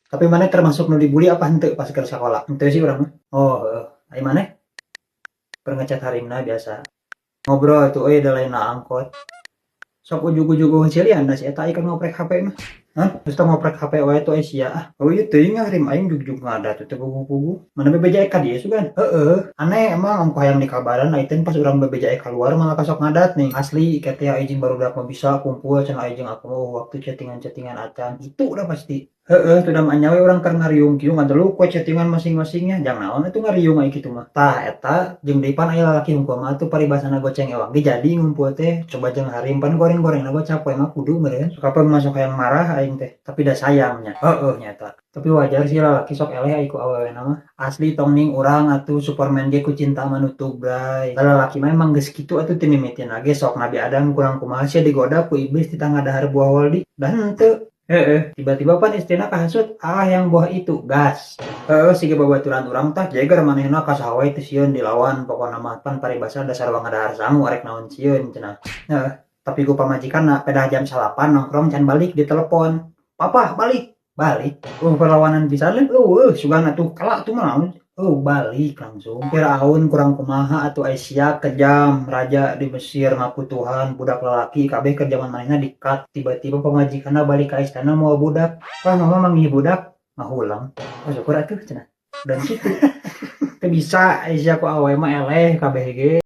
Tapi maneh termasuk nu dibully apa henteu pas keur sakola? Henteu sih urang mah. Oh, heeh. Ai maneh? Keur ngechat harimna biasa. Ngobrol tuh euy, da lain angkot. Sok ujug-ujug cilian da si eta ikan ngoprek HP mah. Hah? Terus ngoprek HP wae tuh sia ah. Oh iya, teuing harim aing jug-jug ngadat teu puguh-puguh. Mana bebeja ka dieu sugan? Heeh. Aneh emang ongkoh hayang dikabaran aiten pas urang bebeja keluar malah kasok ngadat nih. Asli kete aing jeung barudak mah bisa kumpul cenah, aing jeung aku mau waktu chattingan-chattingan acan. Itu udah pasti. Heeh, tuh da mah we urang keur ngariung kieu ngadeluk we chattingan masing-masingnya. Jang naon atuh ngariung ai kitu mah. Tah eta jeung deui pan aya lalaki hungkul mah tuh paribasana goceng ewang ge jadi ngumpul teh coba jeung harim pan goreng-gorengna gocap we mah kudu meureun. Sok kapan masuk hayang marah aing teh, tapi da sayangnya. Heeh, nyata. Tapi wajar sih lalaki sok eleh ai ku awewena mah. Asli tong ning urang atuh, Superman ge ku cinta manutup, bray. Lalaki mah emang geus kitu atuh ti mimitina ge. Sok Nabi Adam kurang kumaha sia digoda ku iblis di tangga dahar buah holdi. Dan henteu. Heeh, tiba-tiba pan istrina kahasut, ah yang buah itu, gas. Heeh, siga babaturan urang tah jeger manehna ka saha wae teu sieun dilawan, pokona mah pan paribasa dasar wangadahar sangu arek naon sieun cenah. Heeh, tapi ku pamajikanna pedah jam 9 nongkrong can balik ditelepon. "Papa, balik." Balik. Perlawanan pisan eueuh, sugan atuh kalah atuh mah naon. Oh, balik langsung. Firaun kurang kumaha atuh, Aisyah kejam, raja di Mesir ngaku Tuhan, budak lelaki kabeh keur jaman manehna dikat. Tiba-tiba pamajikanna balik ka istana mau budak. "Wah, mama manggih budak, ngahulang." "Oh, syukur atuh," cenah. Dan kitu. Teu bisa Aisyah ku awewe mah eleh kabeh ge.